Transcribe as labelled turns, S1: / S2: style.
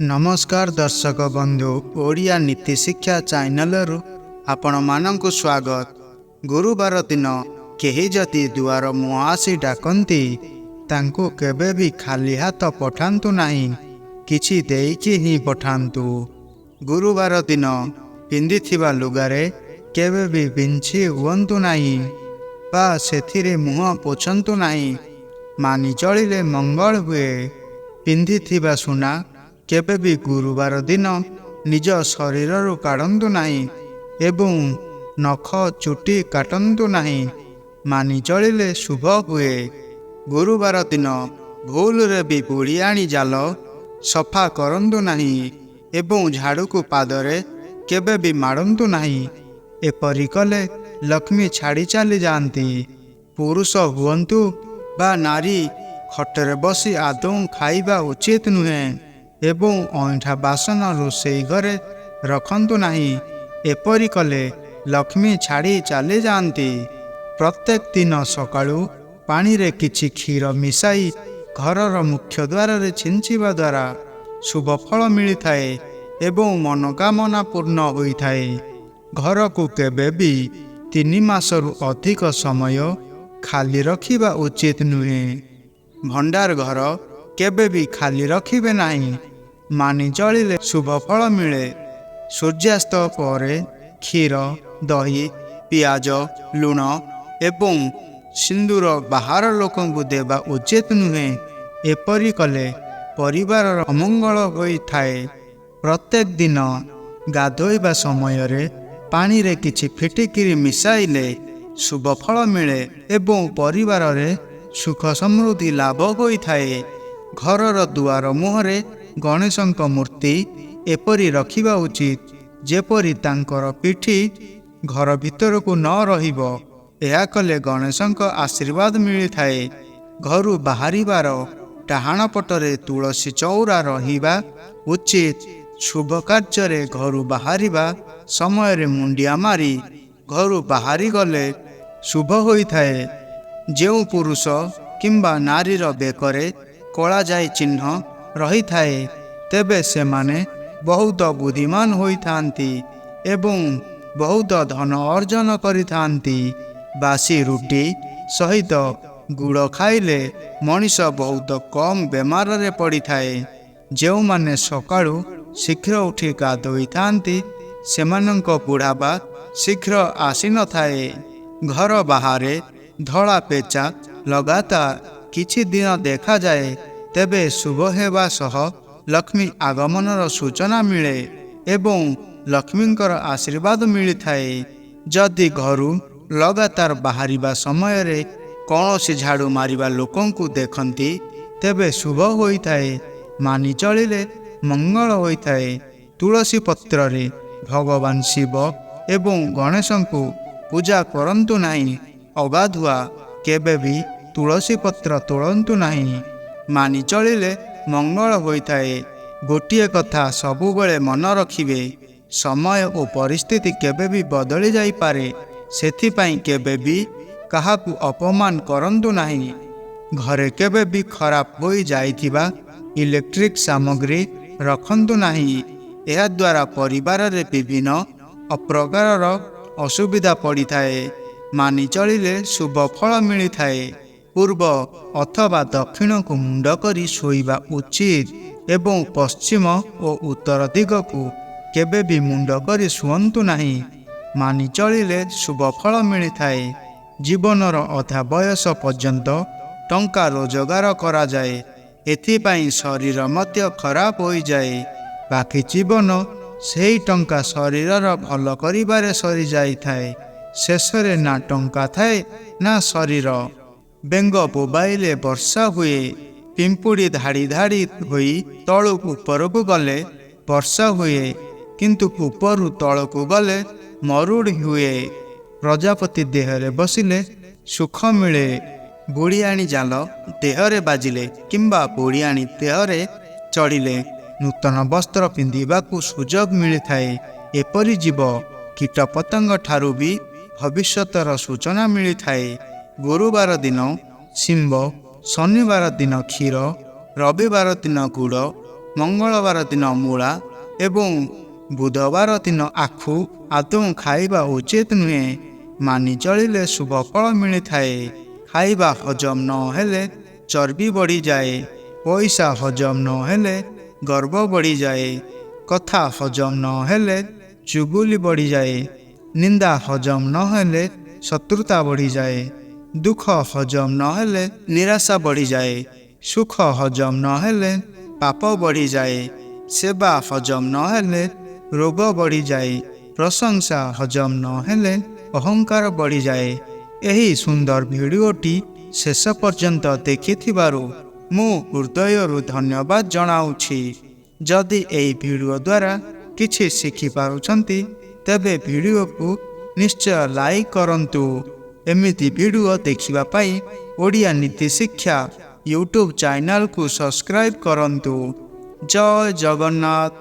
S1: ନମସ୍କାର ଦର୍ଶକ ବନ୍ଧୁ, ଓଡ଼ିଆ ନୀତି ଶିକ୍ଷା ଚ୍ୟାନେଲରୁ ଆପଣମାନଙ୍କୁ ସ୍ୱାଗତ। ଗୁରୁବାର ଦିନ କେହି ଯଦି ଦୁଆର ମୁହଁ ଆସି ଡାକନ୍ତି, ତାଙ୍କୁ କେବେ ବି ଖାଲି ହାତ ପଠାନ୍ତୁ ନାହିଁ, କିଛି ଦେଇକି ହିଁ ପଠାନ୍ତୁ। ଗୁରୁବାର ଦିନ ପିନ୍ଧିଥିବା ଲୁଗାରେ କେବେ ବି ବିଞ୍ଛି ହୁଅନ୍ତୁ ନାହିଁ ବା ସେଥିରେ ମୁହଁ ପୋଛନ୍ତୁ ନାହିଁ। ମାନି ଚଳିଲେ ମଙ୍ଗଳ ହୁଏ। ପିନ୍ଧିଥିବା ସୁନା କେବେ ବି ଗୁରୁବାର ଦିନ ନିଜ ଶରୀରରୁ କାଢ଼ନ୍ତୁ ନାହିଁ ଏବଂ ନଖ ଚୁଟି କାଟନ୍ତୁ ନାହିଁ। ମାନି ଚଳିଲେ ଶୁଭ ହୁଏ। ଗୁରୁବାର ଦିନ ଭୁଲରେ ବି ବୁଢ଼ିଆଣୀ ଜାଲ ସଫା କରନ୍ତୁ ନାହିଁ ଏବଂ ଝାଡ଼ୁକୁ ପାଦରେ କେବେ ବି ମାଡ଼ନ୍ତୁ ନାହିଁ। ଏପରି କଲେ ଲକ୍ଷ୍ମୀ ଛାଡ଼ି ଚାଲି ଯାଆନ୍ତି। ପୁରୁଷ ହୁଅନ୍ତୁ ବା ନାରୀ, ଖଟରେ ବସି ଆଦୌ ଖାଇବା ଉଚିତ ନୁହେଁ ଏବଂ ଅଇଁଠା ବାସନ ରୋଷେଇ ଘରେ ରଖନ୍ତୁ ନାହିଁ। ଏପରି କଲେ ଲକ୍ଷ୍ମୀ ଛାଡ଼ି ଚାଲିଯାଆନ୍ତି। ପ୍ରତ୍ୟେକ ଦିନ ସକାଳୁ ପାଣିରେ କିଛି କ୍ଷୀର ମିଶାଇ ଘରର ମୁଖ୍ୟ ଦ୍ୱାରରେ ଛିଞ୍ଚିବା ଦ୍ୱାରା ଶୁଭ ଫଳ ମିଳିଥାଏ ଏବଂ ମନୋକାମନା ପୂର୍ଣ୍ଣ ହୋଇଥାଏ। ଘରକୁ କେବେ ବି 3 ମାସରୁ ଅଧିକ ସମୟ ଖାଲି ରଖିବା ଉଚିତ ନୁହେଁ। ଭଣ୍ଡାର ଘର କେବେ ବି ଖାଲି ରଖିବେ ନାହିଁ। ମାନି ଚଳିଲେ ଶୁଭ ଫଳ ମିଳେ। ସୂର୍ଯ୍ୟାସ୍ତ ପରେ କ୍ଷୀର, ଦହି, ପିଆଜ, ଲୁଣ ଏବଂ ସିନ୍ଦୁର ବାହାର ଲୋକଙ୍କୁ ଦେବା ଉଚିତ ନୁହେଁ। ଏପରି କଲେ ପରିବାରର ଅମଙ୍ଗଳ ହୋଇଥାଏ। ପ୍ରତ୍ୟେକ ଦିନ ଗାଧୋଇବା ସମୟରେ ପାଣିରେ କିଛି ଫିଟିକିରି ମିଶାଇଲେ ଶୁଭ ଫଳ ମିଳେ ଏବଂ ପରିବାରରେ ସୁଖ ସମୃଦ୍ଧି ଲାଭ ହୋଇଥାଏ। ଘରର ଦୁଆର ମୁହଁରେ ଗଣେଶଙ୍କ ମୂର୍ତ୍ତି ଏପରି ରଖିବା ଉଚିତ, ଯେପରି ତାଙ୍କର ପିଠି ଘର ଭିତରକୁ ନ ରହିବ। ଏହା କଲେ ଗଣେଶଙ୍କ ଆଶୀର୍ବାଦ ମିଳିଥାଏ। ଘରୁ ବାହାରିବାର ଡାହାଣ ପଟରେ ତୁଳସୀ ଚଉରା ରହିବା ଉଚିତ। ଶୁଭ କାର୍ଯ୍ୟରେ ଘରୁ ବାହାରିବା ସମୟରେ ମୁଣ୍ଡିଆ ମାରି ଘରୁ ବାହାରି ଗଲେ ଶୁଭ ହୋଇଥାଏ। ଯେଉଁ ପୁରୁଷ କିମ୍ବା ନାରୀର ବେକରେ କଳାଯାଇ ଚିହ୍ନ ରହିଥାଏ, ତେବେ ସେମାନେ ବହୁତ ବୁଦ୍ଧିମାନ ହୋଇଥାନ୍ତି ଏବଂ ବହୁତ ଧନ ଅର୍ଜନ କରିଥାନ୍ତି। ବାସି ରୁଟି ସହିତ ଗୁଡ଼ ଖାଇଲେ ମଣିଷ ବହୁତ କମ୍ ବେମାରରେ ପଡ଼ିଥାଏ। ଯେଉଁମାନେ ସକାଳୁ ଶୀଘ୍ର ଉଠି ଗାଧୋଇଥାନ୍ତି, ସେମାନଙ୍କ ବୁଢ଼ାପା ଶୀଘ୍ର ଆସିନଥାଏ। ଘର ବାହାରେ ଧଳା ପେଚା ଲଗାତାର କିଛି ଦିନ ଦେଖାଯାଏ, ତେବେ ଶୁଭ ହେବା ସହ ଲକ୍ଷ୍ମୀ ଆଗମନର ସୂଚନା ମିଳେ ଏବଂ ଲକ୍ଷ୍ମୀଙ୍କର ଆଶୀର୍ବାଦ ମିଳିଥାଏ। ଯଦି ଘରୁ ଲଗାତାର ବାହାରିବା ସମୟରେ କୌଣସି ଝାଡ଼ୁ ମାରିବା ଲୋକଙ୍କୁ ଦେଖନ୍ତି, ତେବେ ଶୁଭ ହୋଇଥାଏ। ମାନି ଚଳିଲେ ମଙ୍ଗଳ ହୋଇଥାଏ। ତୁଳସୀ ପତ୍ରରେ ଭଗବାନ ଶିବ ଏବଂ ଗଣେଶଙ୍କୁ ପୂଜା କରନ୍ତୁ ନାହିଁ। ଅଗାଧୁଆ କେବେ ବି ତୁଳସୀ ପତ୍ର ତୋଳନ୍ତୁ ନାହିଁ। ମାନି ଚଳିଲେ ମଙ୍ଗଳ ହୋଇଥାଏ। ଗୋଟିଏ କଥା ସବୁବେଳେ ମନେ ରଖିବେ, ସମୟ ଓ ପରିସ୍ଥିତି କେବେ ବି ବଦଳି ଯାଇପାରେ। ସେଥିପାଇଁ କେବେ ବି କାହାକୁ ଅପମାନ କରନ୍ତୁ ନାହିଁ। ଘରେ କେବେ ବି ଖରାପ ହୋଇଯାଇଥିବା ଇଲେକ୍ଟ୍ରିକ୍ ସାମଗ୍ରୀ ରଖନ୍ତୁ ନାହିଁ। ଏହାଦ୍ୱାରା ପରିବାରରେ ବିଭିନ୍ନ ଅପ୍ରକାରର ଅସୁବିଧା ପଡ଼ିଥାଏ। ମାନି ଚଳିଲେ ଶୁଭ ଫଳ ମିଳିଥାଏ। ପୂର୍ବ ଅଥବା ଦକ୍ଷିଣକୁ ମୁଣ୍ଡ କରି ଶୋଇବା ଉଚିତ ଏବଂ ପଶ୍ଚିମ ଓ ଉତ୍ତର ଦିଗକୁ କେବେ ବି ମୁଣ୍ଡ କରି ଶୁଅନ୍ତୁ ନାହିଁ। ମାନି ଚଳିଲେ ଶୁଭ ଫଳ ମିଳିଥାଏ। ଜୀବନର ଅଧା ବୟସ ପର୍ଯ୍ୟନ୍ତ ଟଙ୍କା ରୋଜଗାର କରାଯାଏ। ଏଥିପାଇଁ ଶରୀର ମଧ୍ୟ ଖରାପ ହୋଇଯାଏ। ବାକି ଜୀବନ ସେହି ଟଙ୍କା ଶରୀରର ଭଲ କରିବାରେ ସରିଯାଇଥାଏ। ଶେଷରେ ନା ଟଙ୍କା ଥାଏ ନା ଶରୀର। ବେଙ୍ଗ ବୋବାଇଲେ ବର୍ଷା ହୁଏ। ପିମ୍ପୁଡ଼ି ଧାଡ଼ି ଧାଡ଼ି ହୋଇ ତଳୁ ଉପରକୁ ଗଲେ ବର୍ଷା ହୁଏ, କିନ୍ତୁ ଉପରୁ ତଳକୁ ଗଲେ ମରୁଡ଼ି ହୁଏ। ପ୍ରଜାପତି ଦେହରେ ବସିଲେ ସୁଖ ମିଳେ। ବୁଢ଼ିଆଣୀ ଜାଲ ଦେହରେ ବାଜିଲେ କିମ୍ବା ବୁଢ଼ିଆଣୀ ଦେହରେ ଚଢ଼ିଲେ ନୂତନ ବସ୍ତ୍ର ପିନ୍ଧିବାକୁ ସୁଯୋଗ ମିଳିଥାଏ। ଏପରି ଜୀବ କୀଟପତଙ୍ଗ ଠାରୁ ବି ଭବିଷ୍ୟତର ସୂଚନା ମିଳିଥାଏ। ଗୁରୁବାର ଦିନ ଶିମ୍ବ, ଶନିବାର ଦିନ କ୍ଷୀର, ରବିବାର ଦିନ ଗୁଡ଼ ମଙ୍ଗଳବାର ଦିନ ମୂଳା ଏବଂ ବୁଧବାର ଦିନ ଆଖୁ ଆଦୌ ଖାଇବା ଉଚିତ ନୁହେଁ। ମାନି ଚଳିଲେ ଶୁଭ ଫଳ ମିଳିଥାଏ। ଖାଇବା ହଜମ ନ ହେଲେ ଚର୍ବି ବଢ଼ିଯାଏ। ପଇସା ହଜମ ନ ହେଲେ ଗର୍ବ ବଢ଼ିଯାଏ। କଥା ହଜମ ନ ହେଲେ ଚୁଗୁଲି ବଢ଼ିଯାଏ। ନିନ୍ଦା ହଜମ ନ ହେଲେ ଶତ୍ରୁତା ବଢ଼ିଯାଏ। ଦୁଃଖ ହଜମ ନ ହେଲେ ନିରାଶା ବଢ଼ିଯାଏ। ସୁଖ ହଜମ ନ ହେଲେ ପାପ ବଢ଼ିଯାଏ। ସେବା ହଜମ ନ ହେଲେ ରୋଗ ବଢ଼ିଯାଏ। ପ୍ରଶଂସା ହଜମ ନ ହେଲେ ଅହଙ୍କାର ବଢ଼ିଯାଏ। ଏହି ସୁନ୍ଦର ଭିଡ଼ିଓଟି ଶେଷ ପର୍ଯ୍ୟନ୍ତ ଦେଖିଥିବାରୁ ମୁଁ ହୃଦୟରୁ ଧନ୍ୟବାଦ ଜଣାଉଛି। ଯଦି ଏହି ଭିଡ଼ିଓ ଦ୍ୱାରା କିଛି ଶିଖିପାରୁଛନ୍ତି, ତେବେ ଭିଡ଼ିଓକୁ ନିଶ୍ଚୟ ଲାଇକ୍ କରନ୍ତୁ। ଏମିତି ଭିଡ଼ିଓ ଦେଖିବା ପାଇଁ ଓଡ଼ିଆ ନୀତି ଶିକ୍ଷା ୟୁଟ୍ୟୁବ୍ ଚ୍ୟାନେଲକୁ ସବସ୍କ୍ରାଇବ୍ କରନ୍ତୁ। ଜୟ ଜଗନ୍ନାଥ।